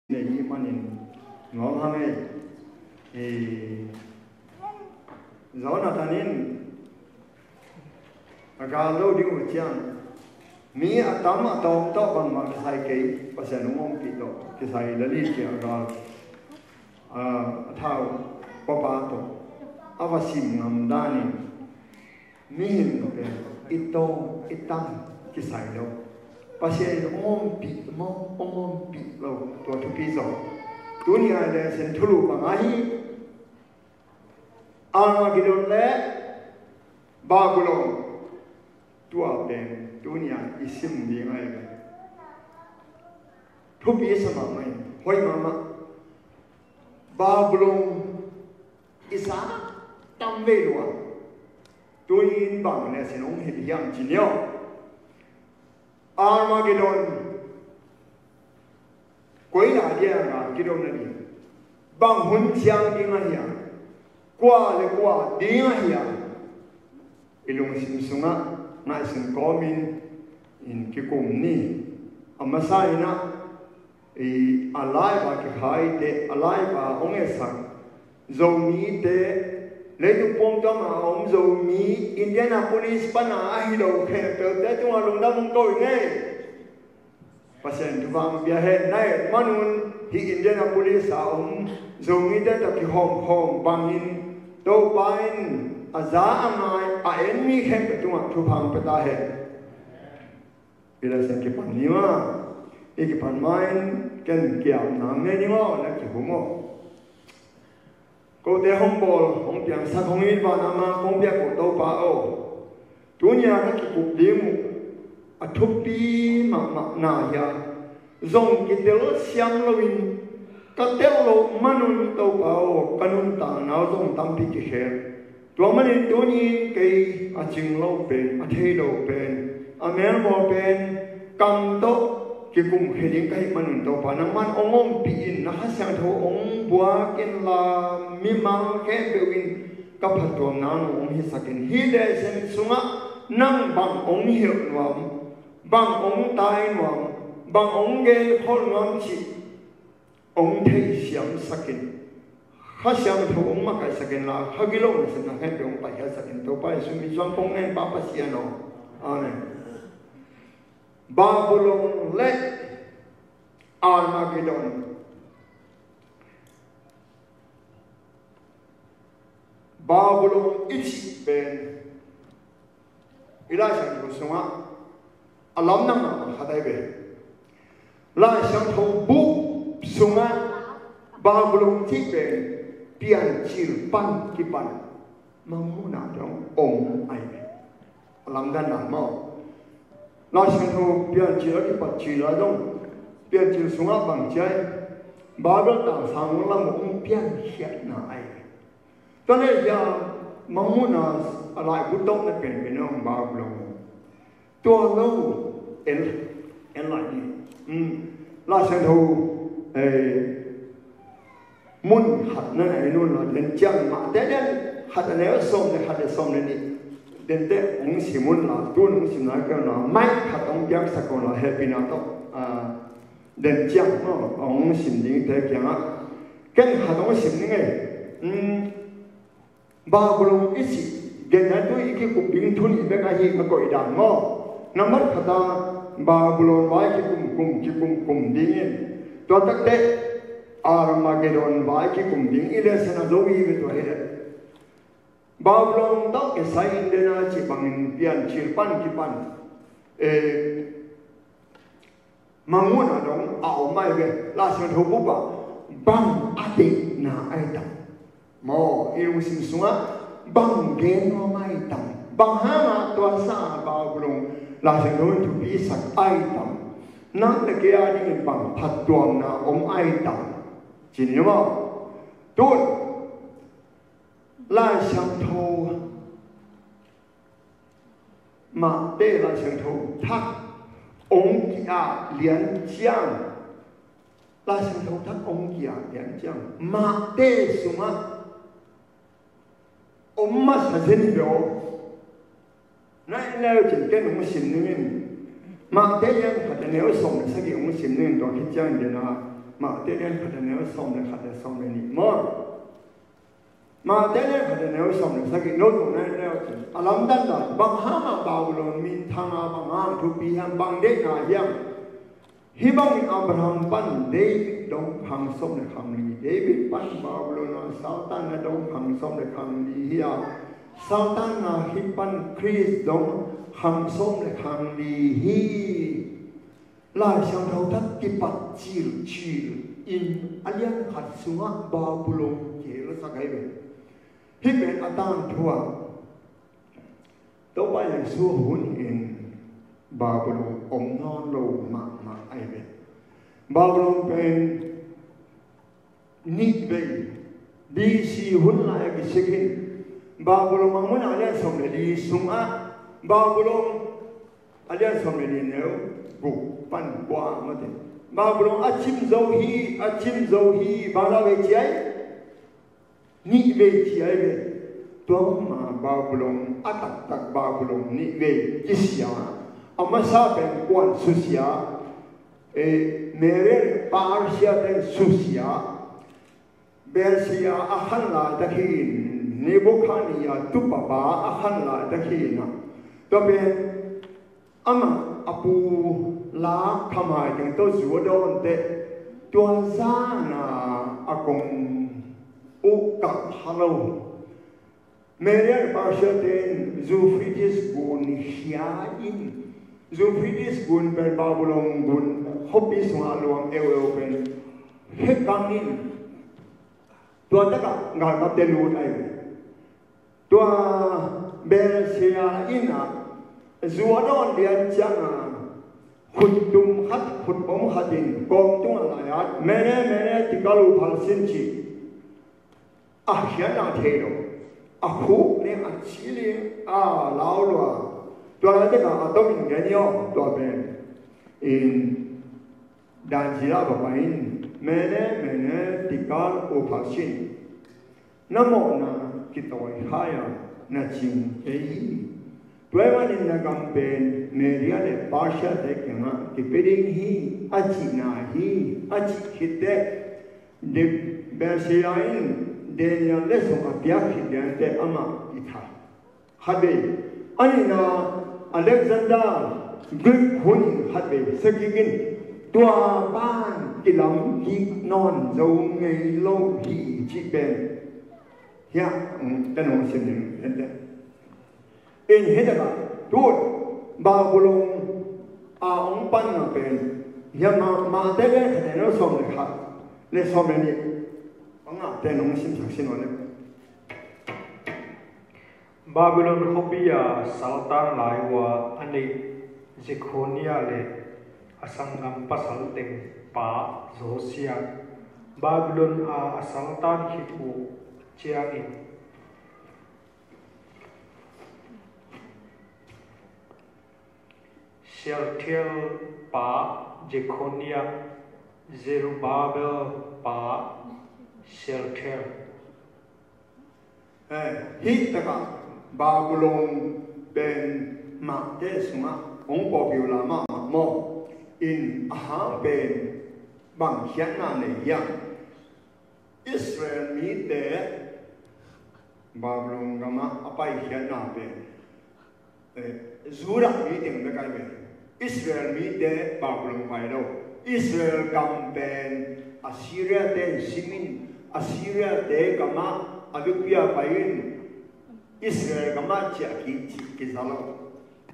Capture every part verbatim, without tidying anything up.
Nei i manin nuam hang ei. I Jonathan in a gal lo ding uh ciang mi a tam a tawm tawh bangmah kisai kei, Pasian hong ompih tawh kisai lali ciang a gal, a, a thau papa tawh a va sim ngam danin mihing pen i tawm i tam kisai lo. Pasian in hong ompih maw, hong ompih lo, tua thupi zaw. Tuni a lesson thulu bang ahi, Armageddon le Babylon, tua pen tuni a i sim ding ahi ve. Thupi sa mahmah in, hoih mahmah. Babylon i sa tam vei lua. Tuin bang le sin hong hilh hiam ci ni aw. Armageddon koi na dia nga kidona ding, bang hun ciang ding a hiam, kua le kua ding a hiam, i lungsim sungah ngaihsun kawmin in kikum ni. A masa inah i a laiva kikhaite, a laiva hong etsak Zomite, leitung puangtuam a om Zomi, Indianapolis pana ahi lo khempeuhte tungah lungdam hong ko i ngei. Pasian thupha hong pia hen. Na et manun hih Indianapolis a om Zomite tawh kihawmkhawm bangin Topa in a za a ngai a en mi khempeuh tungah thupha hong pia ta hen. I lesson kipan ni maw. I kipan ma in ken kiamna nei ni maw, na kihum aw. Kote hong bawl, hong piangsak, hong it, van a mang kong piak uh Topa aw. Tuni a ka kikup ding uh a thupi mahmah na hiam, zong kitel siam loin ka tel loh manun Topa aw, ka nuntakna uh zong tampi kikhel. Tua manin tuni kei a cing lo pen, a thei lo pen, a melmawl pen kam tawh kikum khia ding ka hih manun Topa, nangman hong ompih in, na Kha Siangtho hong buak inla, mimal khempeuh in ka phattuamna nung hong hisak in. Hih lesson sungah nang bang hong hilh nuam, bang hong tai nuam, bang hong genkholh nuam cih hong theisiamsak in. Kha Siangtho hong makaihsak inla, kha gilo nasepna khempeuh hong paikhiatsak in. Topa Jesu min suang kong ngen, Pa Pasian aw. Amen. Babylon le Armageddon. Babylon i cih pen i Lai Siangtho sungah a lamdang mahmah khat ahi ve. Lai Siangtho bup sungah Babylon cih pen Piancil pan kipan Mangmuhna dong om ahi ve. A lamdang mahmah. Lai Siangtho Piancil a kipat cil a dong, Piancil sungah bang ci hiam, Babylon tangsang lam hong piankhiatna ahi ve. Tua leh hiam, Mangmuhna a laibu tawh na penpen hong Babylon. Tua lo, en, en lai ni. Um, Lai Siangtho, eh, mun khat na na en un la, den ciang mah te den, khat a neu sawm le, khat a sawm le nih. Den te hong sim un la, tun hong sim na ka na, mai khat hong piaksak un la, hehpihna tawh, ah, den ciang, oh, hong sim ding te kiangah. Ken khat hong sim ning ei. Um, Babylon i cih genna tu i kikup ding thu nih bek ahi ka koih dan maw. Nambat khat a Babylon vai kikum kum, kikum kum dingin. Tua takteh Armageddon vai kikum ding i lesson a zo hi ve tua hi leh. Babylon tawh kisai in den a cih bangin Piancil pan kipan. Eh, Mangmuhna dong a om ahi ve. Lai Siangtho bup ah bang a deihna ahi tam. Maw, i lungsim sungah bang gen nuam ahi tam. Bang hangah tua sa Babylon Lai Siangtho in thupi sak ahi tam. Nang le kei a dingin bang phattuamna om ahi tam. Ci ni maw. Tun Lai Siangtho Matthai Lai Siangtho thak hong ki-at lian ciang, Lai Siangtho thak hong ki-at lian ciang, Matthai sungah om masa zen hi ve aw. Na en le uh cin ken hong sim ning in. Matthai lian khat a neu sawm le sagih hong sim ning in, tua khit ciang den a Matthai lian khat a neu sawm le khat le sawm le nih maw. Matthai lian khat a neu sawm le sagih, no zong na en le uh cin, a lamdang dan, bang hang a Babylon minthang a, bang hang thupi hiam, bang deihna hiam? Hih bangin Abraham pan David dong khang sawm le khang li, David pan Babylon a Satan na dong khang sawm le khang li hi a, Satan na hih pan Khrist dong khang sawm le khang li hi. Lai Siangtho thak kipat cilcil in a lian khat sungah Babylon kihelsak ahi ve. Hih pen a tangthu ah Topa Jesu hun in Babylon om nawn lo mahmah ahi ve. Babylon pen nih vei, B C hun lai a kisik in, Babylon a mun a lian sawm le li sungah, Babylon a lian sawm le li neu guk pan kua mate, Babylon a cim zo hi, a cim zo hi, bang lai vei ci ai? Nih vei ci ai ve. Tua ma Babylon, a taktak Babylon nih vei kisia. A masa pen kuan susia, eh, Media le Persia ten susia, Persia a khan laitak hi in, Nebuchadnezzar tupapa a khan laitak hi in a. Tua pen amah a pu la khamai teng tawh zu a dawn teh, tua zana a kong uh kah kha lo. Media le Persia ten Euphrates gun khia in, Euphrates gun pen Babylon gun khuapi sungah luang eueu pen hekang in, tua takah galkapte lut ahi. Tua Persia in a zu a dawn lian ciangin, khut tum khat, khut om khat in kawng tungah lai-at, Mene, Mene, Tekel, Upharsin ci. A khiatna thei lo. A khuk le a ci le a lau lua. Tua lai takah a tom in gen hi aw, tua pen. In dan zila papa in, Mene, Mene, Tekel, Upharsin. Na mawhna kitawi khai a, na cing kei hi. Tua ahih manin na gam pen Media le Persia te kiangah kipia ding hi, a cihna hi, a cih khit teh, Persia in Daniel letsong a piak khit lian teh amah kithat. Khatvei. A nihna, Alexander, Greek hun in khatvei sia kik in, tua pan kilam kik nawn zo ngei lo hi cih pen. Hiah, mm, kan hong sim ding, ente. In hih takah, tu, Babylon a hong panna pen, hiah ma, Matthai lian khat a neu sawm le khat, le sawm le nih. Bang a, ten hong simsak sin aw le. Babylon khuapi a saltan lai uh a, a neih Jekhonia le a sanggam pasal teng pa Josia, Babylon a a saltan khit uh ciangin, Shealtiel pa Jekhonia, Zerubbabel pa Shealtiel. Eh, hih takah Babylon pen mahte sungah hong pawlpi uh la mahmah maw? In a hang pen bang khiatna nei hiam? Israel mite Babylon gamah a paikhiatna pen, eh, Judah mi teng bek ahi ve. Israel mite Babylon pai lo. Israel gam pen Assyria te in sim in, Assyria te gamah a biakpi-a pai in, Israel gamah ciah kik cih kiza lo.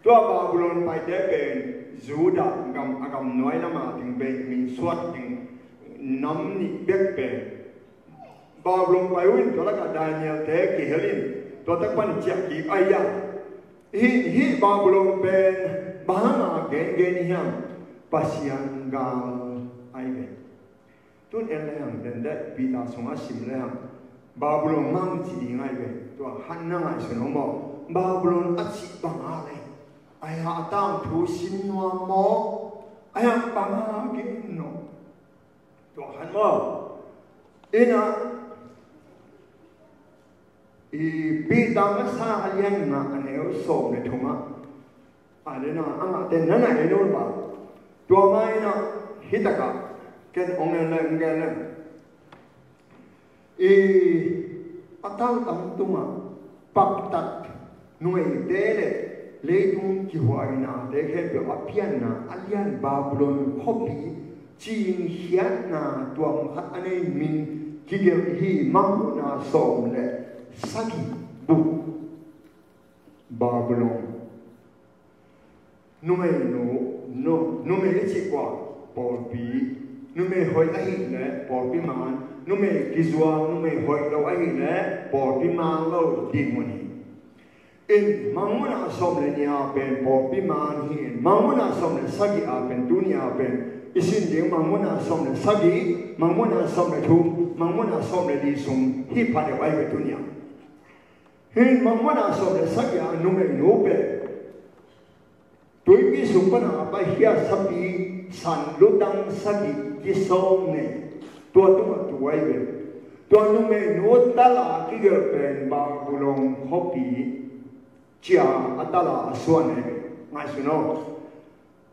Tua Babylon paite pen Judah gam, a gamnuai lamah ding pen min suat ding nam nih bek pen Babylon pai uh in, tua lakah Daniel te kihel in, tua tak pan ciah kik ahi a. Hih, hih Babylon pen bang hang a gengen hiam? Pasian gal ahi ve. Tun en le hang, den deh Peter sungah sim le hang, Babylon mang ci ding ahi ve. Tua khan na ngaihsun om maw? Babylon a cih bang a le, ahi a, a tangthu sim nuam maw? Ahi a, bang a gen nuam? Tua khan maw? Ina, i Peter masa a lian nga a neu sawm le thum ah, a le na, amah ten na na en un ba. Tua ma ina, hih takah Ken ong en leng, ong en leng. I a taltang tungah paktat numeite le leitung kihuainate khempeuh a pianna a lian Babylon khuapi cingkhiatna tuam khat a nei min kigelh hi. Mangmuhna sawm le sagih buk. Babylon. Numei nu, nu, numei i cih kua, pawlpi. Numei hoih ahih leh pawlpi man. Numei kizual, numei hoih lo ahih leh pawlpi man lo ding mun hi. In Mangmuhna sawm le nih a pen pawlpi man hi. In Mangmuhna sawm le sagih a pen, tuni a pen i sin ding Mangmuhna sawm le sagih, Mangmuhna sawm le thum, Mangmuhna sawm le li sung hi pha deuh ahi ve tuni a. Hin Mangmuhna sawm le sagih a numei nu pen tuipi sung pana a pai hiatsapi san lutang sagih kisawm nei. Tua tungah tu ahi ve. Tua numei nu tala kigelh pen Babylon khuapi cia a tala a suan ahi ve. Ngaihsun aw.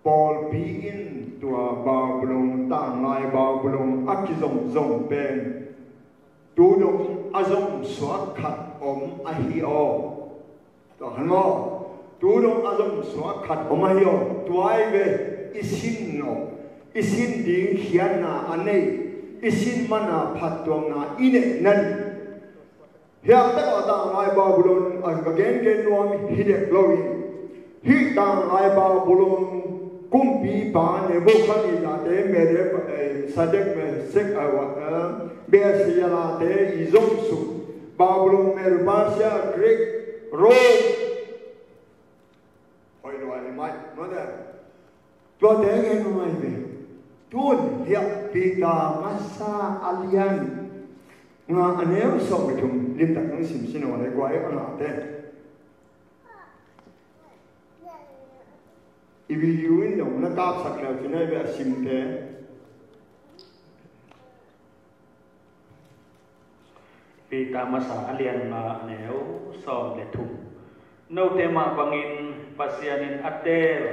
Pawlpi in tua Babylon, tanglai Babylon a kizomzom pen tu dong a zomsuak khat om ahi aw. Tua khan maw? Tu dong a zomsuak khat om ahi aw. Tua ahi ve i sin aw. I sin ding khiatna a nei, i sin mana phattuamna i neih na ding. Hiah takah tanglai Babylon a ka gengen nuam hi dek lo in, hih tanglai Babylon kumpipa Nebuchadnezzar te, Mede, eh, Sadek, Mesek, eh, wa-, eh, Abednego te i zomsuk Babylon, Medo-Persia, Greek, Rome. Hoih lua hi mai, mawte. Tuate gen nuam ahi ve. Tun hiah Peter masa a lian nga a neu sawm le thum limtak nang simsin aw le guai a ngate. I video in dong na kapsak leu cin ahi ve a simte. Peter masa a lian nga a neu sawm le thum. Note mah bangin Pasian in a teel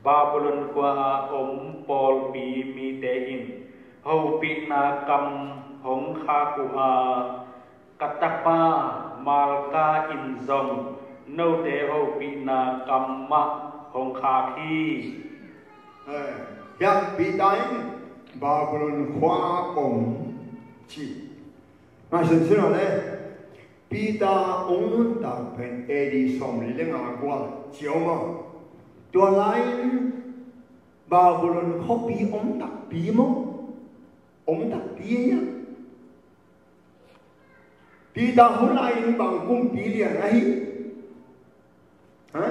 Babylon khua a om pawlpi mite in hopihna kam hong khak uh a, ka tapa Malka in zong note hopihna kam mah hong khak hi. Eh, hiah Peter in Babylon khua a om ci. Ngaihsun sin aw le, Peter hong nuntak pen A D sawmli le nga gual ciau maw? Tua lai-in Babylon khuapi om takpi maw? Om takpi ei a. Peter hun lai-in bang kumpi lian ahi? Ha?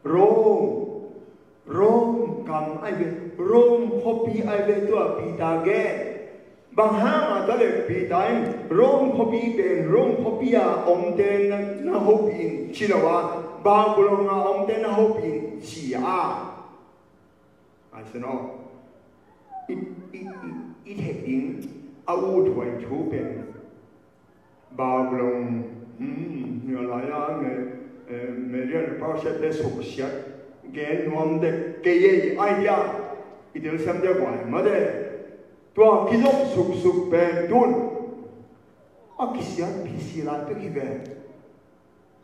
Rome. Rome gam ahi ve, Rome khuapi ahi ve tua Peter gen. Bang hang a ta le Peter in Rome khuapi pen Rome khuapi a omte na, na hopih in ci lo a, Babylon a omte na hopih in ci a. Ai sin aw. I, i, i, i theih ding a uthuai thu pen Babylon, hmm, nia lai a me, eh, Media le Persia te suksiat gen nuam dek kei ei ai dia. I telsiam dek vai mate. Tua kizom suksuk pen tun a kisiat phisi lai pek hi ve.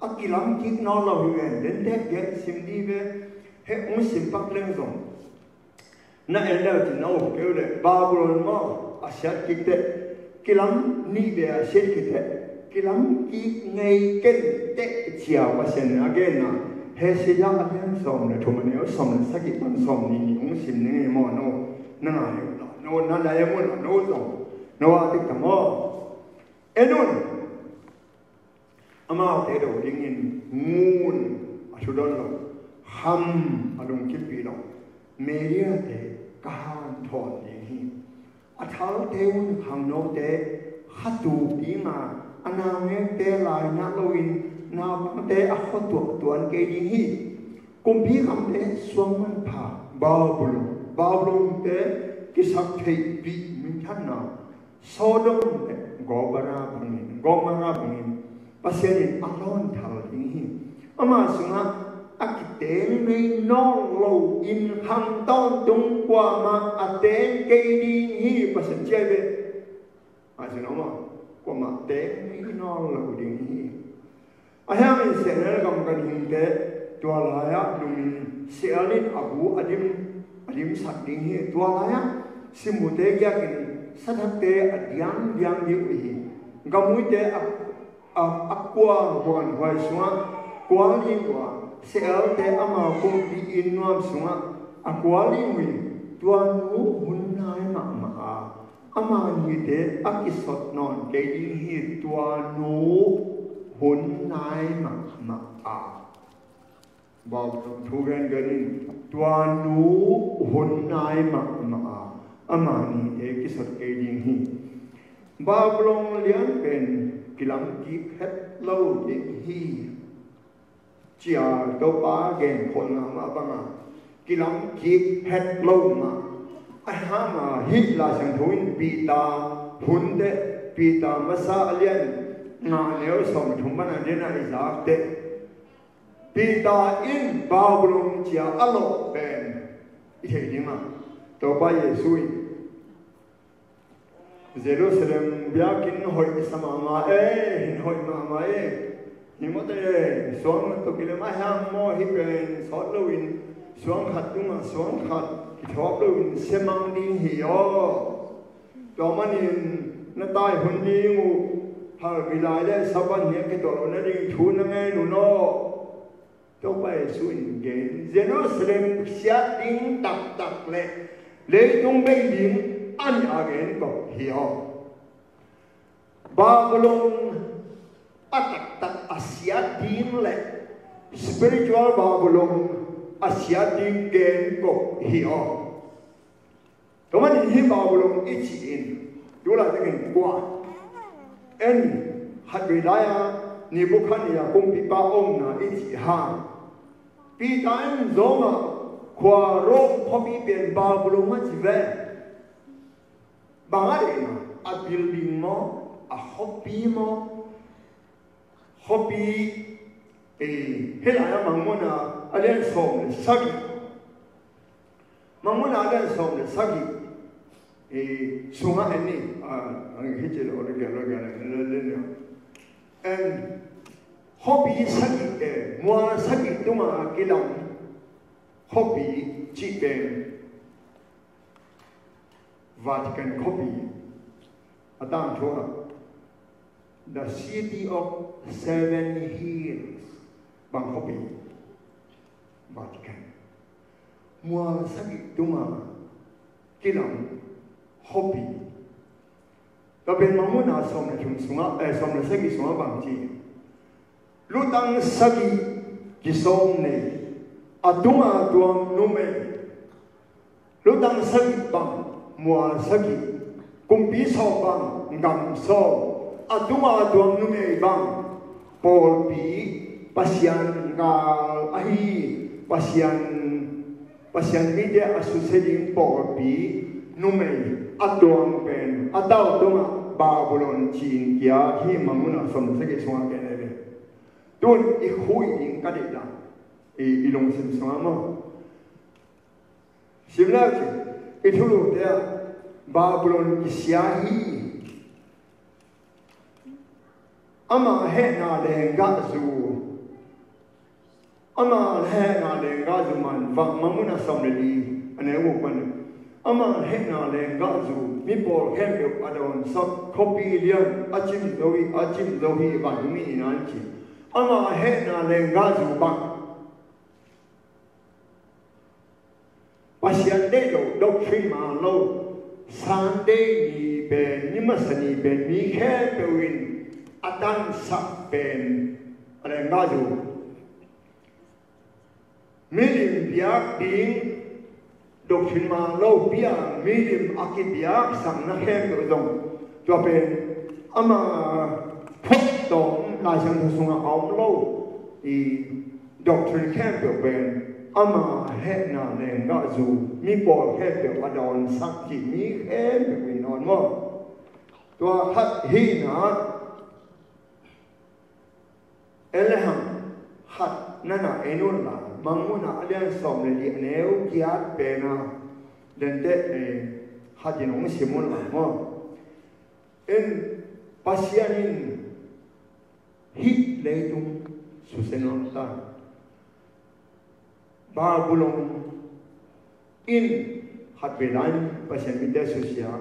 A kilam kik nawn lo hi ve. Den tek gen sim di ve. He hong sim pak leng zong na en leu cin na uk keu le Babylon maw a siat kik teh, kilam nih ve a siat kik teh, kilam kik ngei ken teh cia Pasian a genna. He siat a lian sawm le thum a neu sawm le sagih pan sawm nih nih hong sim ning ei maw no? Na ngai uh la no, na lai a mun la no zong no a tik ta maw? En un. Amaute do dingin ngun a thudon lo, kham a lungkimpih lo, Media te ka hanthawn ding hi. A thalte un khangnote khatuk dinga, a naungekte lainat loin naupangte a khuatuak tuan kei ding hi. Kumpi khamte suang manpha, Babylon, Babylon te kisak theihpih minthanna, Sodom le Gomorrah bangin, Gomorrah bangin Pasian in a lawnthal ding hi. Ama sungah a kiteng ngei nawn lo in khang tawntung kuamah a teng kei ding hi. Pasian ciai ve. A sin om a, kuamah teng ngei nawn lo ding hi. A hiangin sehnel gam kan hingte tua lai-ah numin sel in a bu a dim, a dimsak ding hi. Tua lai-ah simute giakin sathakte a diangdiang ding uh hi. Gamuite a, a, a kual huanhuai sungah kual ding uh a, sehelte ama kumpi inn nuam sungah a kual ding uh hi. Tua nu hun nai mahmah a, ama nite a kisot nawn kei ding hi. Tua nu hun nai mahmah a. Babylon thu gengen in tua nu hun nai mahmah a, ama nite kisot kei ding hi. Babylon lian pen kilam kik het lo ding hi. Cia Topa genkholhna mah banga kilam kik het lo mah. A hanga hih Lai Siangtho in Peter hunte, Peter masa a lian nga neu sawm thum mana dena i zakte, Peter in Babylon cia a lawh pen i thei ding a, Topa Jesu in Jerusalem biakinn hoih sa mahmah e, hin hoih mahmah e. Hi mawte, suang tawh kilem a hiam maw, hih pen sawt loin suang khat tungah suang khat kithawp loin semang ding hi aw. Tua manin na tai hun ding uh, halbilai le Sabbath ni a kituah loh nading thu na ngen un aw. Topa Jesu in gen, Jerusalem siat ding taktak le leitung bei ding a nih a gen kop hi aw. Babylon a taktak a siat ding le spiritual Babylon a siat ding gen kop hi aw. Tua manin hih Babylon i cih in tu laitakin kua en? Khatvei lai-a Nebuchadnezzar kumpipa omna i cih hang Peter in zong a, khua Rome khuapi pen Babylon a ci ve. Bang a deihna, a building maw, a khuapi maw? Khuapi, eh, hih lai-ah Mangmuhna a lian sawm le sagih, Mangmuhna a lian sawm le sagih, eh, sungah en ni, ah, hih ci lo le, gel lo, gel lo, le, le, le. En, khuapi sagih, eh, mual sagih tungah a kilam khuapi cih pen Vatican khuapi a tangthu ah, the city of seven hills. Bang khuapi? Vatican. Mual sagih tungah kilam khuapi. Tua pen Mangmuhna sawm le thum sungah, eh, sawm le sagih sungah bang ci? Lutang sagih kisawm nei, a tunga tuang numei. Lutang sagih bang mual sagih, kumpi sawm bang gam sawm, a tunga tuang numei bang pawlpi, Pasian gal ahi, Pasian Pasian mite a susia ding pawlpi numei a tuang pen a tau tungah Babylon ci-in kiat hi. Mangmuhna sawm le sagih sungah kiat hi ve. Tun i khui ding ka deih dan i, i lungsim sungah maw? Sim le ci, i thuluhte ah Babylon kisia hi. Ama hehna lenggahzu, ama hehna lenggahzu man vang, Mangmuhna sawm le li, a neu guk pan. Ama hehna lenggahzu mi pawl khempeuh a dawnsak khuapi lian a cim zo hi, a cim zo hi, vantung in a ci. Ama hehna lenggahzu bang? Pasian deih lo, doctrine man lo, Sunday ni pen, ni masa ni pen mi khempeuh in a tansak pen a lenggahzu. Milim biak ding doctrine man lo, piang milim a kibiaksakna khempeuh zong tua pen ama phuaktawm Lai Siangtho sungah a om lo. I doctrine khempeuh pen ama hehna lenggahzu mi pawl khempeuh a dawnsak cih mi khempeuh in nawn maw? Tua khat hi na, en le hang khat nana en un la, Mangmuhna a lian sawm le li a neu giat pen a, dente, eh, hatin hong sim un la maw. In, Pasian in hih leitung susia nuam ta. Babylon in khat vei lai in Pasian mite susia.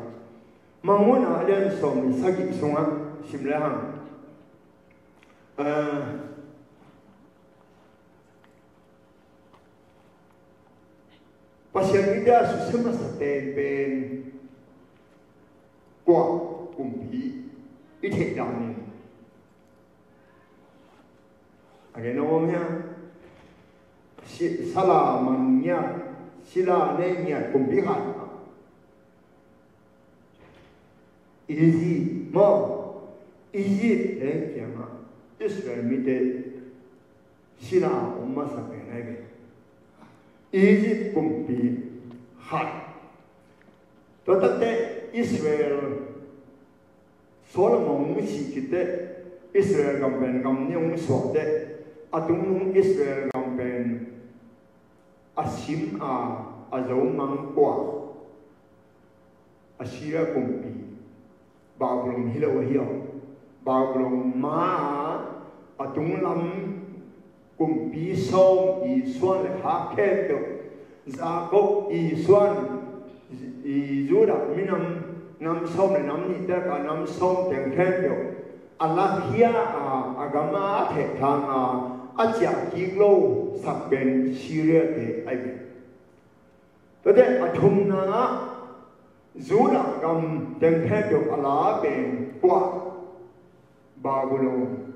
Mangmuhna a lian sawm le sagih sungah sim le hang. Eh, Pasian mite a susia masa pen pen kua kumpi i theih danin a gen om hia? Si-, sala man ngiat, sila nei ngiat kumpi khat. Egypt maw, Egypt te kiangah Israel mite sila om masa pen ai ve. Egypt kumpi khat. Tua takte Israel Solomon hong sih khit teh Israel gam pen gam nih hong suak teh, a tungnung Israel gam pen a sim a, a zo mang kua? Assyria kumpi, Babylon hi lo ahi aw. Babylon ma a tunglam kumpi sawm, i suan le khak khempeuh, Jacob i suan, i Judah minam, nam sawm le nam nihte ka nam sawm teng khempeuh a lakhia a, a gam a a thehthang a, a ciah kik lo sak pen Syria te ai ve. Tuate a thumna ah Judah gam teng khempeuh a la pen kua? Babylon.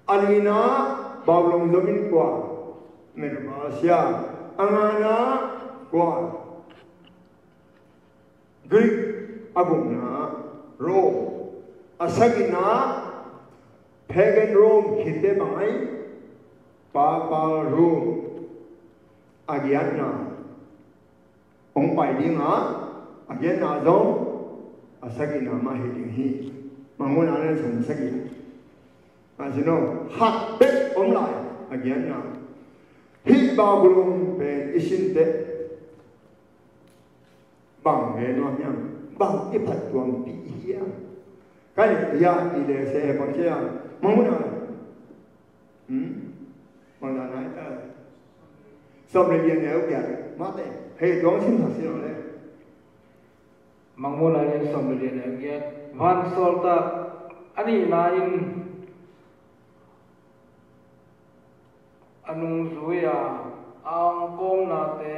A lina Babylon zom in kua? Medo-Persia. A ngana kua? Greek. A gukna Rome. A sagihna pagan Rome khit teh bang ai? Papal Rome. A giatna hong pai ding a, a giatna zong a sagihna mah hi ding hi. Mangmuhna a lian sawm sagih. A sino khat bek om lai, a giatna. Hih Babylon pen i sin teh bang gen nuam hiam? Bang i phattuampih hiam? Ka hi a, i le se bang se a, Mangmuhna. Hmm? Mangmuhna nai ta. Sawm le li a neu giat. Mate. Hei, tuang sim thak sin lo le. Mangmuhna lian sawm le li a neu giat. Vansawltak a nihna in a nungzui a, a angkawmnate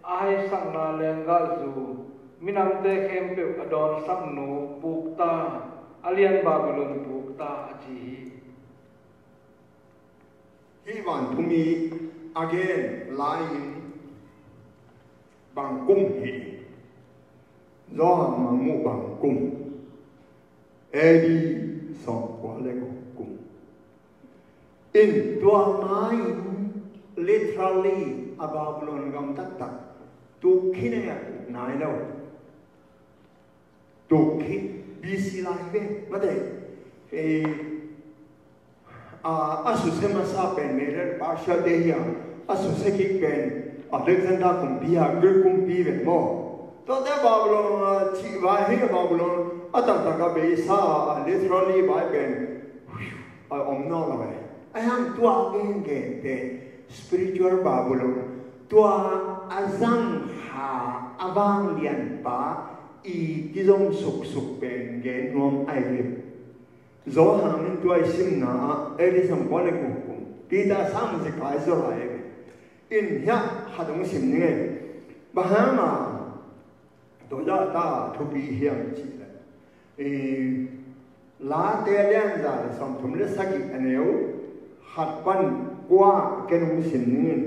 a haisakna lenggahzu, minamte khempeuh a dawnsaknu pukta, a lian Babylon pukta a ci hi. Hih vantung i a gen lai-in bang kum hi? Johan Mangmuh bang kum? A D sawmkua le guk kum. In tua mai-in literally a Babylon gam taktak tuk khin a, uk nai lo. Tuk khin B C lai ve, mate. Eh, a, a susia masa pen Medo-Persia te hi a, a susia kik pen Alexander kumpi a, Greek kumpi ve maw. Tuate Babylon a cih vai hi a, Babylon a taktak a beisa a, literally vai pen a om nawn lo ve. A hiam tua gengente spiritual Babylon, tua a zangkha a vanglianpa i kizom suksuk pen gen nuam ai ve. Johan in tua i simna ah A D sawmkua le guk kum, Peter sang zi kai zaw lai ve. In hiah khat hong sim ning ei. Bang hang a tua zah ta thupi hiam cih leh, eh, Late a lian za le sawmthum le sagih a neu khat pan kua ken hong sim ning in.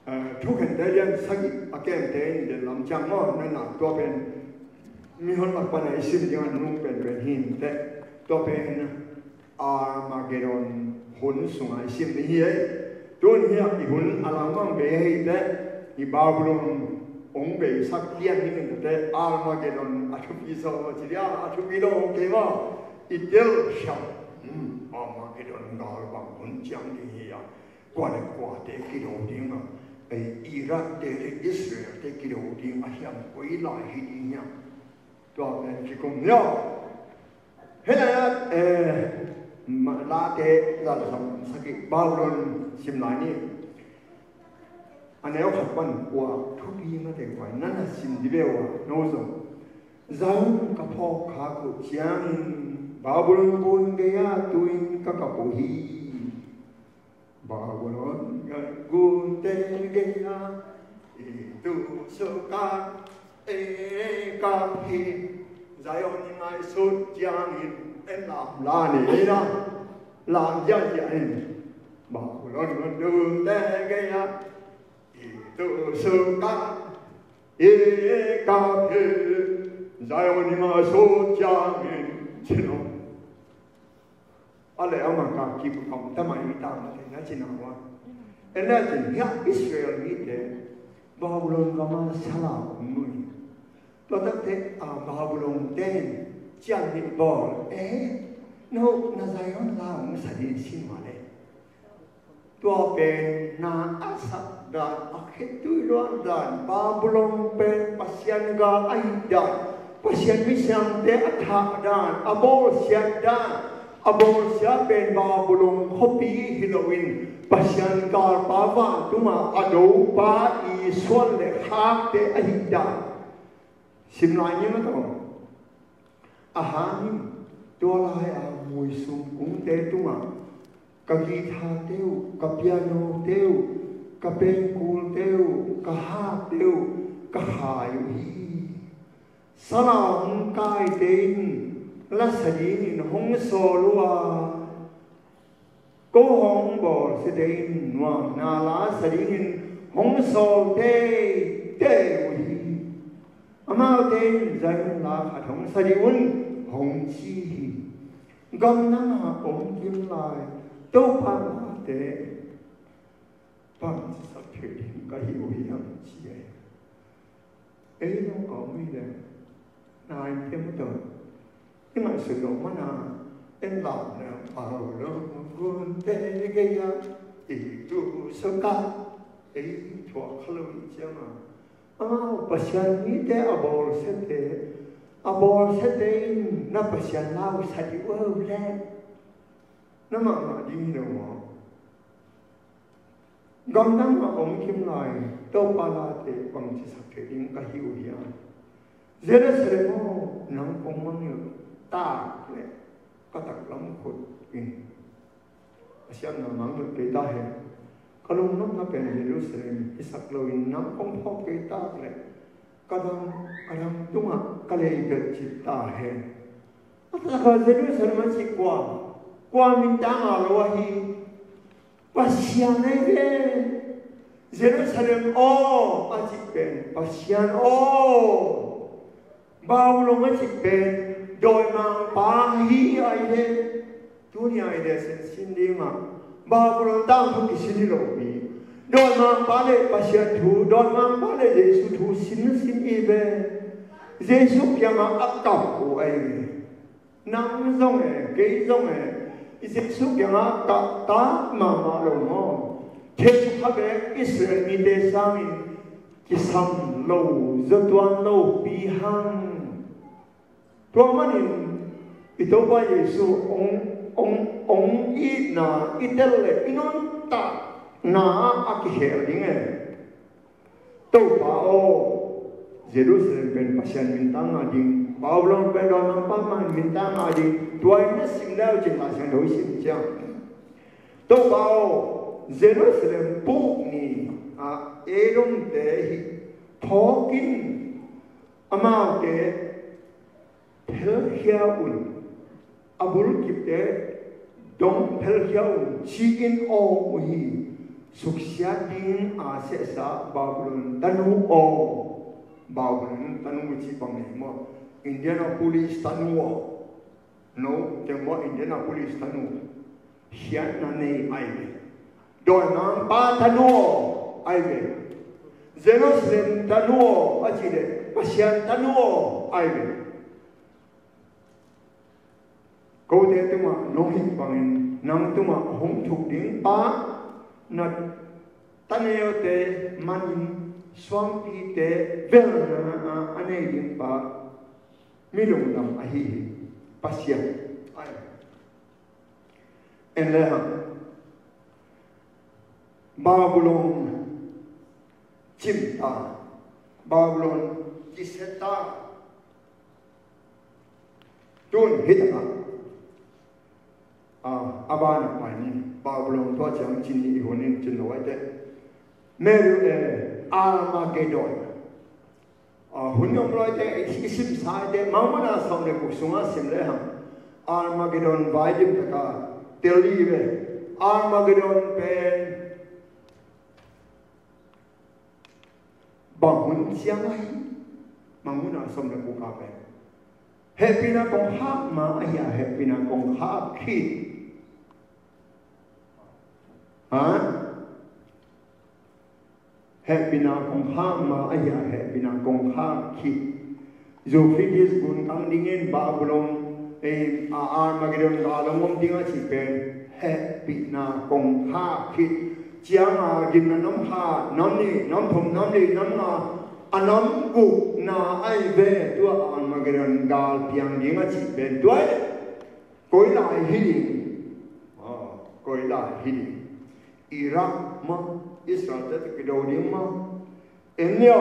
Eh, Thukhente lian sagih a kente in den lam ciang maw, na na tua pen mihon lak pan a i sim ding a nung penpen hi in teh. Tua pen Armageddon hun sungah i sim ding hi ei. Tun hiah i hun a langmang bei hi teh, i Babylon hong beisak lian hi in teh, Armageddon a thupi zaw ci dia, a thupi lo hong kei maw. I tel siam Armageddon gal bang hun ciang ding hi a, kua le kuate kido ding a, ei, Irak te le Israel te kido ding a hiam, koi lai hi ding hiam? Tua pen kikum ni aw. Hih lai-ah, eh, ma-, Late zan sam sak hi, Babylon sim lai ni. A neu khat pan kua thupi mate kua na na sim dih ve ua, no zong. Zion ka phawk khak uh ciangin Babylon gun gei-ah tu-in ka kap uh hi. Babylon gunte gei-ah i tu suk a, ei kap hi. Zion i ngaihsut ciangin en lam la ni na, lam ziahziah in. Babylon gunte gei-ah i tu suk a, i kap hi. Zion i ngaihsut ciangin ci lo. A le ama ka kip kam ta mai ta ma te na cin a wa. En la cin hiah Israel mite Babylon gam ah sala om nuih. Tua takte a Babylon ten cian nih bawl, eh, no na Zion la hong sa ding sin ma le. Tua pen na a sak dan, a khitui luan dan, Babylon pen Pasian gal ahih dan, Pasian misiangte a thah dan, a bawlsiat dan, a bawlsia pen Babylon khuapi hi loin Pasian galpa vantungah a dopa i suan le khakte ahih dan. Sim lai ni ma tawh. A hang in tua lai-a muisum kungte tungah ka guitar-te uh, ka piano-te uh, ka pengkul-te uh, ka harp-te uh ka khai uh hi. Sala hong kaite in lasa dingin hong sawl uh a, ko hong bawlsiate in nuamna lasa dingin hong sawl teitei uh hi. Amaute in Zion la khat hong sa dih un, hong ci hi. Gamdang ah om kim lai Topa late bangci sak thei ding ka hi uh hiam, ci hi. Ei zong a om hi leh, nai te mah tawh i ngaihsut loh mana en lam leh, a lo lo gunte gei-ah i tu suk a, ei thuak kha lo i ciang a, amau Pasian mite a bawlsiate, a bawlsiate in na Pasian la uh sa dih uh leh na mahmah ding hi lo maw? Gamdang ah om kim lai Topa late bangci sak thei ding ka hi uh hiam? Jerusalem aw, nang kong mangngilh tak leh ka taklam khut in a siamna mangngilh kei ta hen. Ka lungnopna pen Jerusalem hi sak loin nang kong phawk kei tak leh ka dam, ka dam tungah ka lei belh cip ta hen. A taktak a Jerusalem a cih kua, kua mintang a lo ahi, Pasian ahi ve. Jerusalem aw a cih pen Pasian aw. Babylon a cih pen dawimangpa hi ahi ve. Tuni a i lehsen sin dingah Babylon tangthu kisin hi lo hi. Dawimangpa le Pasian thu, dawimangpa le Jesu thu sin na sin hi ve. Jesu kiangah a kap uh ahi ve. Nang zong e, kei zong e, i Jesu kiangah kah tak mahmah lo maw? Thei kha bek Israel mite sangin kisam lo, zawtuan lo pi hang. Tua manin i Topa Jesu ong, ong, ong itna i tel le i nuntakna a kikhel ding e. Topa aw, Jerusalem pen Pasian mintang a ding, Babylon pen dawimangpa mintang a ding, tua in na sim leu cin Lai Siangtho i sim ciang. Topa aw, Jerusalem puk ni a Edomte hi phawkin amaute phelkhia un, a bulkipte dong phelkhia un, ci-in awng uh hi. Suksiat ding a sehsa Babylon tanu aw. Babylon tanu ci bang nei maw? Indianapolis tanu aw. No, teng maw Indianapolis tanu. Khiatna nei ai ve. Dawimangpa tanu aw ai ve. Jerusalem tanu aw a ci le Pasian tanu aw ai ve. Kote tungah nong hih bangin nang tungah a hong thuk ding pa, na taneute manin suangpite velna a a nei ding pa, mi lungdam ahi hi. Pasian. Ai. En le hang. Babylon cim ta. Babylon kisia ta. Tun hi takah, a, a banah pai ni. Babylon tua ciang cin ni i hun in cin lo ai te. Meru e Armageddon. A, hun om lo ai te, i, i sim sa ai te, Mangmana sawm le guk sungah sim le hang. Armageddon vai dim taka tel li ve. Armageddon pen bang hun ciang ahi, bang hun a sawm le guk a pen. Hehpihna kong hak ma ahi a, hehpihna kong hak khit. Ha? Hehpihna kong hak ma ahi a, hehpihna kong hak khit. Euphrates gun kang dingin Babylon, eh, a Armageddon gal hong om ding a cih pen hehpihna kong hak khit. Ciang a gimna nam khat, nam nih, nam thum, nam li, nam nga, a nam gukna ai ve, tua Armageddon gal piang ding a cih pen tua ai. Koi lai hi ding. Ah, koi lai hi ding. Iraq mah, Israel te kido ding mah. En nio.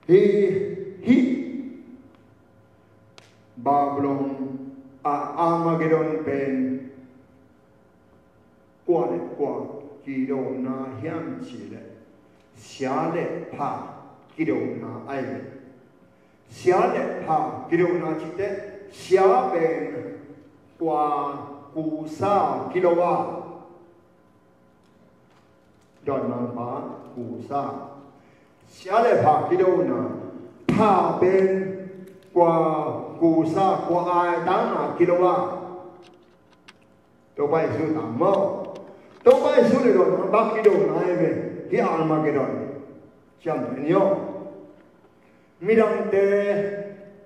Hi, hi. Babylon, a, Armageddon pen kua le kua kidona hiam cih leh sia le pha kidona ai ve. Sia le pha kidona cih teh sia pen kua kusa kilo a. Dawn Mangpa kusa. Sia le pha kidona. Pha pen kua kusa, kua ai tang a kilo a. Topa Jesu tang maw. Topa Jesu le Dawn Mangpa kidona ai ve. Hi Armageddon. Ciam ni aw. Midangte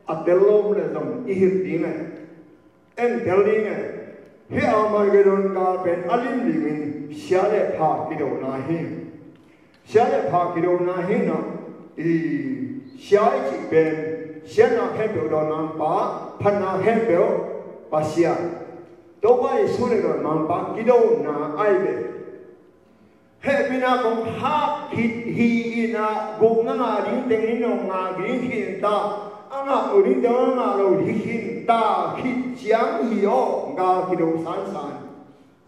a tel lo le zong i hilh ding e. En tel ding e. Hih Armageddon gal pen a limlimin sia le pha kidona hi. Sia le pha kidona hi na. I sia i cih pen siatna khempeuh Dawn Mangpa, phatna khempeuh Pasian. Topa Jesu le Dawn Mangpa kidona ai ve. Hehpihna kong hak khit hi in a, gukna ngah ding teng in hong ngah ding khin ta, a ngah lo ding teng a ngah lo hi khin ta, khit ciang hi aw, gal kido sansan.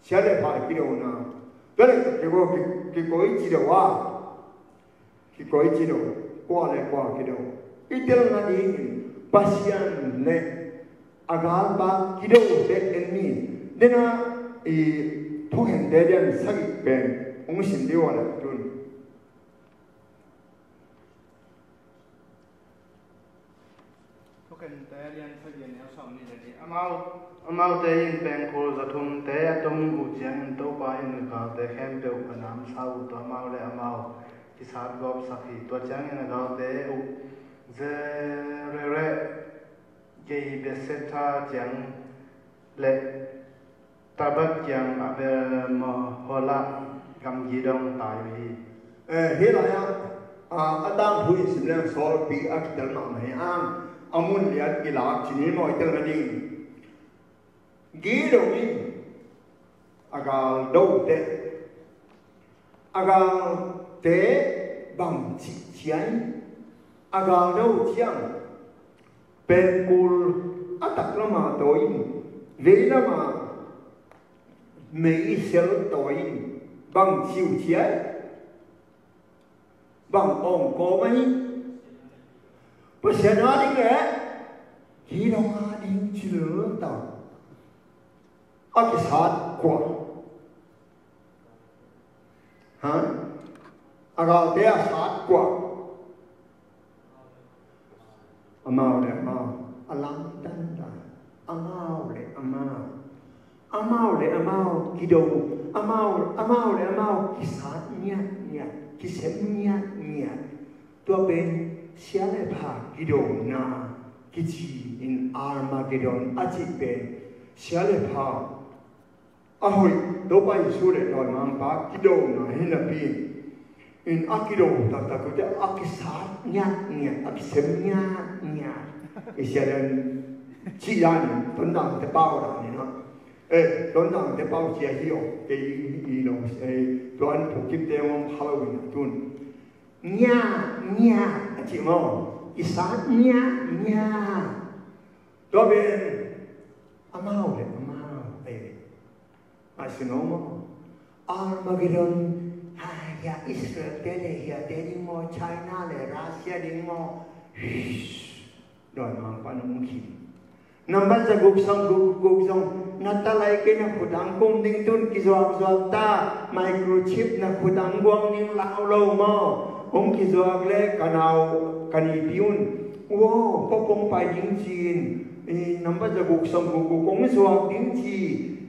Sia le pha kidona. Tua le kiko, ki, kikoi ci lo a. Kikoi ci lo. Kua le kua kido. I telna ding in Pasian le a galpa kido te en ni. Dena i thukhente lian sagih pen hong sim dih uh a le tun. Thukhente lian sagih a neu sawmnih le nih. Amau, amaute in pengkul zathumte a tum uh ciangin Topa in a galte khempeuh a namsau uh tawh amau le amau kisat gawpsak hi. Tua ciangin a galte uh Zerere gei Bethsaida ciang le Tabor kiang Abel Mehola gamgi dong tai uh hi. Eh, hih lai-ah, ah, a tangthu i sim leng sawlpi a kitel mahmah hi ang. A mun lian i lak cin hi maw i telna ding. Gidong in a gal do teh. A galte bang cih ciai. A gal do ciang pengkul a tak lama tawi in, vei lama meisel tawi in, bang ci uh ciai. Bang ong kawm ahi. Pasian a ding le hi dong a ding cil ta. A kisat kua. Ha? A galte a sat kua. Amau le amau a lamdang dan. Amau le amau. Amau le amau kido. Amau, amau le amau kisat ngiatngiat, kisem ngiatngiat. Tua pen sia le pha kidona. kici in Armageddon a cih pen sia le pha a hoih Topa Jesu le dawimangpa kidona hi napi in a kido taktak ute a kisat ngiatngiat, a kisem ngiatngiat. I sia dan ci dan in tondang te pau dan in a, eh, tondang te pau cia hi aw, kei i lo, eh, tuan pukim te ngom khalo in a tun. Ngiatngiat a ci maw, kisat ngiatngiat. Tua pen amau le amau, eh, a si no maw. Armageddon, ha, hia Israel te le hia te ding maw, China le Russia ding maw. Dawimangpa nung khin. Nambat za guk sawm guk guk zong na ta lai kei, na khut ang kum ding tun kizuakzuak ta, microchip na khut ang guang ding lau lo maw. Hong kizuak le ka nau ka nipi un, wow, pawpong pai ding ci-in, i, nambat za guk sawm guk guk hong zuak ding ci.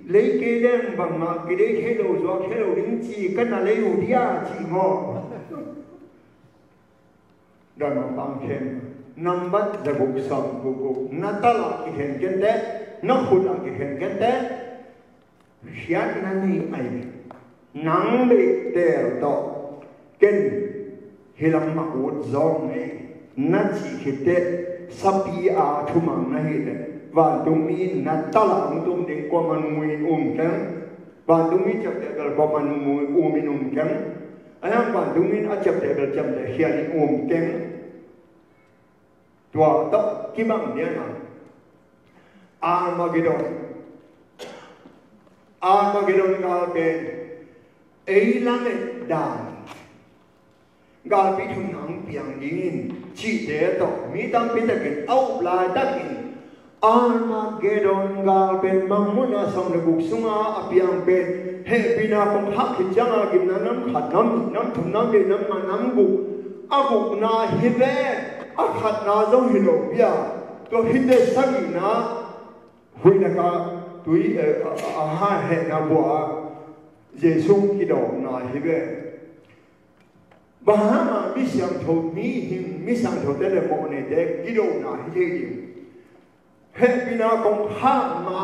Lei kei leng bangmah kidei thei lo, zuak thei lo ding ci, ka na lei uh dia ci maw. Dawimangpa khen, nambat za guk sawm guk guk na ta lah kikhen kente, na khut lah kikhen kente. Khiatna nei ai. Nang beih teel tawh ken hi lam mah ut zawng ei na cih khit teh, sapi a thumang na hih leh vantungmi in na ta lah hong tum ding kuaman mu in um keng. Vantungmi ciapteh bel kuaman mu, um in um keng. A hiang vantungmi in a ciapteh bel ciamteh khial in um keng. Tua tawh kibang lian a, Armageddon, Armageddon gal pen ei lamet dan, galpi thumna hong piang dingin cihte tawh mi tampi takin a up laitakin Armageddon gal pen Mangmuhna sawm le guk sunga a piang pen hehpihna kong khak khit cianga gimna nam khat, nam nih, nam thum, nam li, nam nga, nam guk, a gukna hi ve, a khatna zong hi lo bia. Tua khit teh sagihna huihna ka tui, eh, a, a, a ha hehna bua Jesu kidawmna hi ve. Bang hang a mi siangtho, mihing mi siangthote le mawhnete kidona hi thei ding. Hehpihna kong khak ma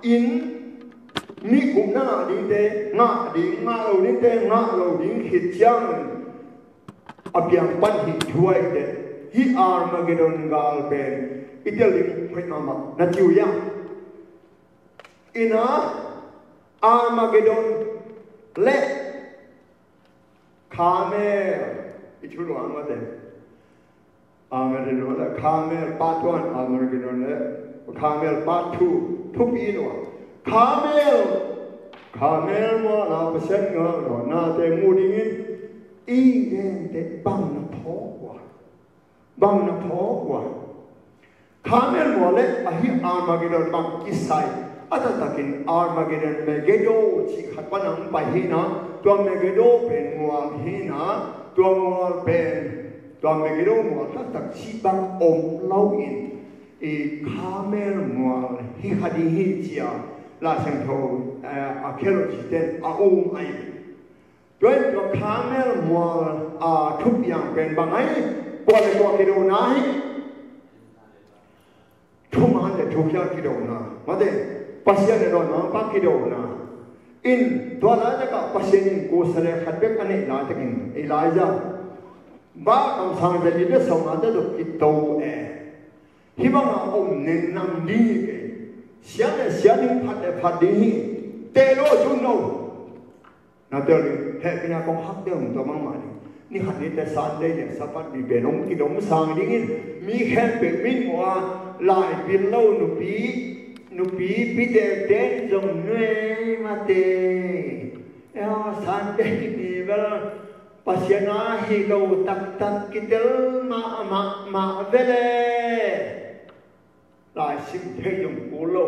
in mi gupna ngah dingte ngah ding, ngah lo dingte ngah lo ding khit ciangin a piang pan hi thuaite. Hih Armageddon gal pen i tel ding hoih mahmah na ci uh hiam? Ina Armageddon le Khamel, i thu lua mate. Armageddon le Khamel part one, Armageddon le Khamel part two, thupi lua. Khamel, Khamel mual a Pasian gal dawnate mu dingin i gente bang na phawk ua. Bang na phawk ua. Khamel mual le ahi Armageddon bang kisai. A taktakin Armageddon, Megiddo cih khat pan hong pai hi na. Tua Megiddo pen mual hi na. Tua mual pen, tua Megiddo mual taktak cih bang om lo in, i Khamel mual hi kha ding hi ci-a Lai Siangtho, eh, archaeologist ten a um ahi. Tua in tua Khamel mual a thupiang pen bang ahi? Kua le kua kidona hi? Thuman le thukhial kidona. Mate, Pasian le dawimangpa kidona. In tua laitakah Pasian in kusa le khat bek a neih laitakin Elijah, bah kamsang zali le sawmate dok kito e. Hih bangah om nen nam ding hi kei. Siat le siat ding, phat le phat ding hi. Teh lo, tun lo. Na tel ding, hehpihna kong khak deuh tua mangmah ding. Ni khat ni teh Sunday le Sabbath ni pen hong kidom sang dingin mi khempeuh min mua lai pil lo nupi, nupi pitekte in zong nuai mate. Eo, Sunday ni bel Pasian a hi lo taktak kitel mahmah mah vele. Lai sim thei zong kul lo,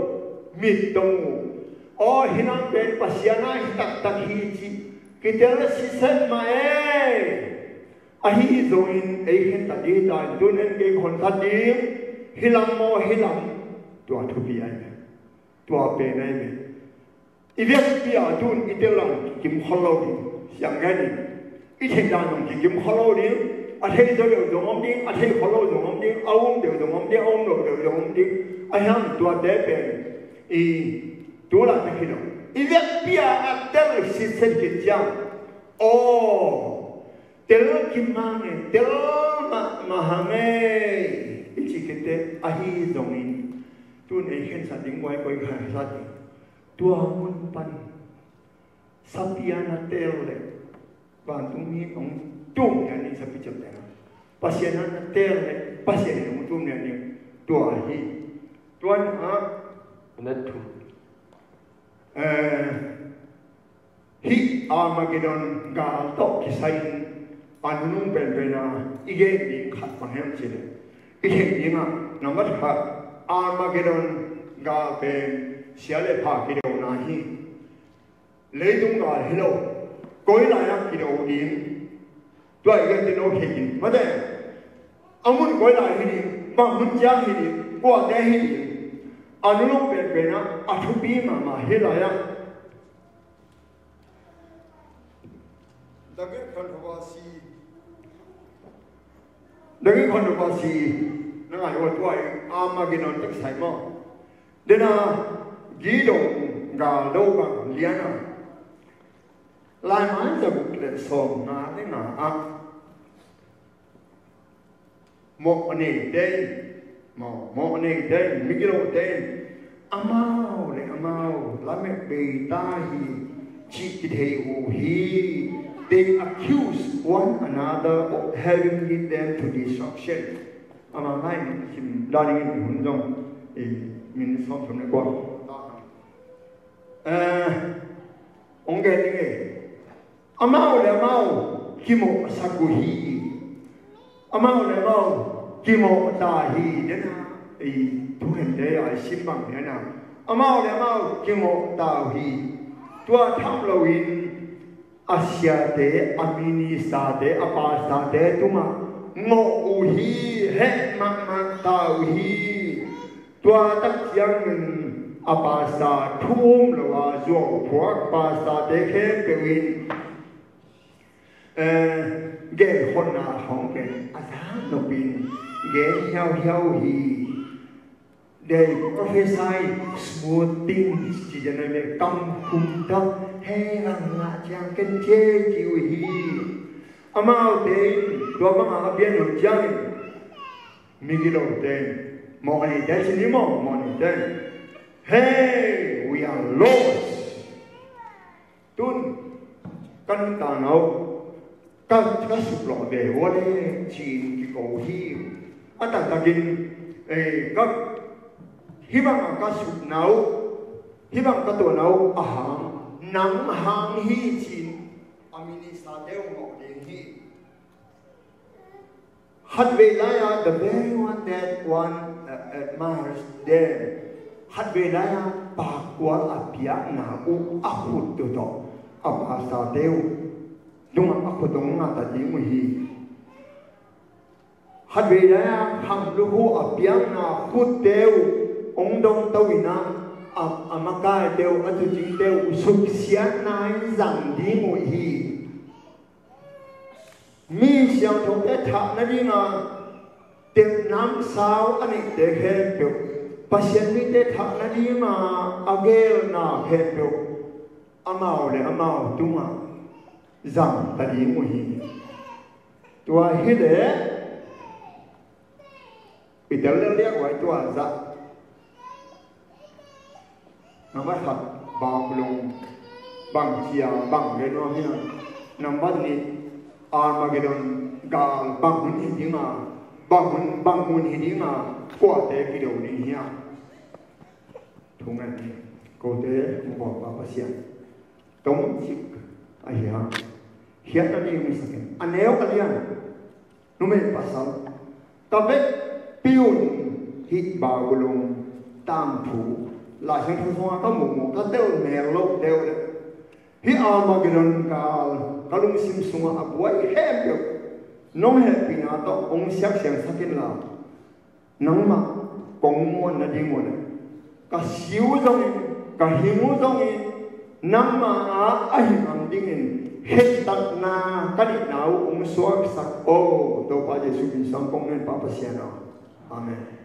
mit tong uh. Aw, hih nang pen Pasian a hi taktak hi cih kitel sisem mah e. Ahi zongin ei khentat ding hi ta in, tun en kei khawn khat ding. Hih lam maw, hih lam. Tua thupi ai ve. Tua pen ai ve. I vekpi a tun i tel lang kikim khol lo ding. Siang ngen in. I theih dan zong kikim khol lo ding. A thei zaw deuh zong om ding, a thei khol lo zong om ding, a um deuh zong om ding, a um lo deuh ding. A hiam tuate pen i tulai bek hi lo. I vekpi-a a tel sitset khit ciang, aw, tel kimang e, tel mahmah hang e, i ci khit teh, ahi zongin tun ei khensat ding guai koi kha sa ding. Tua mun pan sapi-a na tel leh vantungmi hong tum lian ding, sapi ciamtehna. Pasian-a na tel leh Pasian in hong tum lian ding. Tua hi. Tuan ah, na thum. Eh, hih Armageddon gal tawh kisai-in a nunung penpen a i gen ding khat bang hiam cih leh, i theih dingah, nambat khat, Armageddon gal pen sia le pha kidona hi. Leitung gal hi lo, koi lai-ah kido ding. Tua i gen teh no thei ding. Mate, a mun koi lai hi ding, bang hun ciang hi ding, kuate hi ding. A nunung penpen ah a thupi mahmah hih lai-ah. The Great Controversy. The Great Controversy. Na ngai ua, tua i Armageddon tek sai maw. Dena, Gidong gal do bang lian a, Laimai za guk le sawmnga le nga ah, mawh a neite in, mawh, mawh a neite in, migilote in, amau le amau lamet bei ta hi cih kithei uh hi. They accuse one another of having led them to destruction. Ama ngai min kim dan in hun zong, eh, min sawm thum le kua. Eh, ong gen ding e. Amau le amau kimawhsak uh hi. Amau le amau kimawh ta hi. Dena, eh, thuhente a i sim bang dena, amau le amau kimawh ta uh hi. Tua tham loin a siate, a ministerte, a pastorte tungah ngawh uh hi, heh mahmah ta uh hi. Tua tak ciangin a pastor thu um lo a, zuau phuak pastorte khempeuh in, eh, gelkholhna khawng pen a zak nopin gen hiauhiau uh hi. They prophesy smooth things, ci dena le kam khum tak, hei, rang ngah ciang ken cia ci uh hi. Amaute in tua bangah a pian uh ciangin, migilote in, mawh a neite ci ni maw, mawh a neite in, hey, we are lost. Tun ka nuntakna uh ka, ka suklawh ve ua le ci-in kiko hi. A taktakin, eh, ka, hih bangah ka sukna uh, hih bang ka tuahna uh a hang, nang hang hi ci-in a ministerte uh ngawh ding hi. Khatvei lai-a, the very one that one, uh, admires them. Khatvei lai-a pakua a piakna uh a khut uh tawh a pastorte uh tungah a khut hong ngah ta ding uh hi. Khatvei lai-a kham lukhu a piakna khutte uh hong dongto in a, a, a makaite uh, a tuucingte uh suksiatna in zang ding uh hi. Mi siangthote thah nadinga tepnam sau a neihte khempeuh, Pasian mite thah nadinga a gelna khempeuh, amau le amau tungah zang ta ding uh hi. Tua hileh i tel lel liak uh a, tua zah. Nambat khat, Babylon, bang cia, bang gen nuam hiam? Nambat nih, Armageddon gal bang hun hi ding a, bang hun, bang hun hi ding a, kuate kido ding hiam? Thu ngen ni, kote hong bawl pa Pasian tomcik ahi hang, hiat a ni hong hisak in, a neu a lian. Numei pasal, ka vekpi un hih Babylon tangthu Lai Siangtho sungah ka muhmuh, ka tel mel lote uh le hih Armageddon gal ka lungsim sungah a buai khempeuh nong hehpihna tawh hong siaksiangsak inla, nangmah kong muan nading uh le ka si uh zongin, ka hing uh zongin, nangmah ah a hi ngam dingin khentatna ka neihna uh hong suaksak aw. Topa Jesuh min suang kong ngen, Pa Pasian aw. Amen.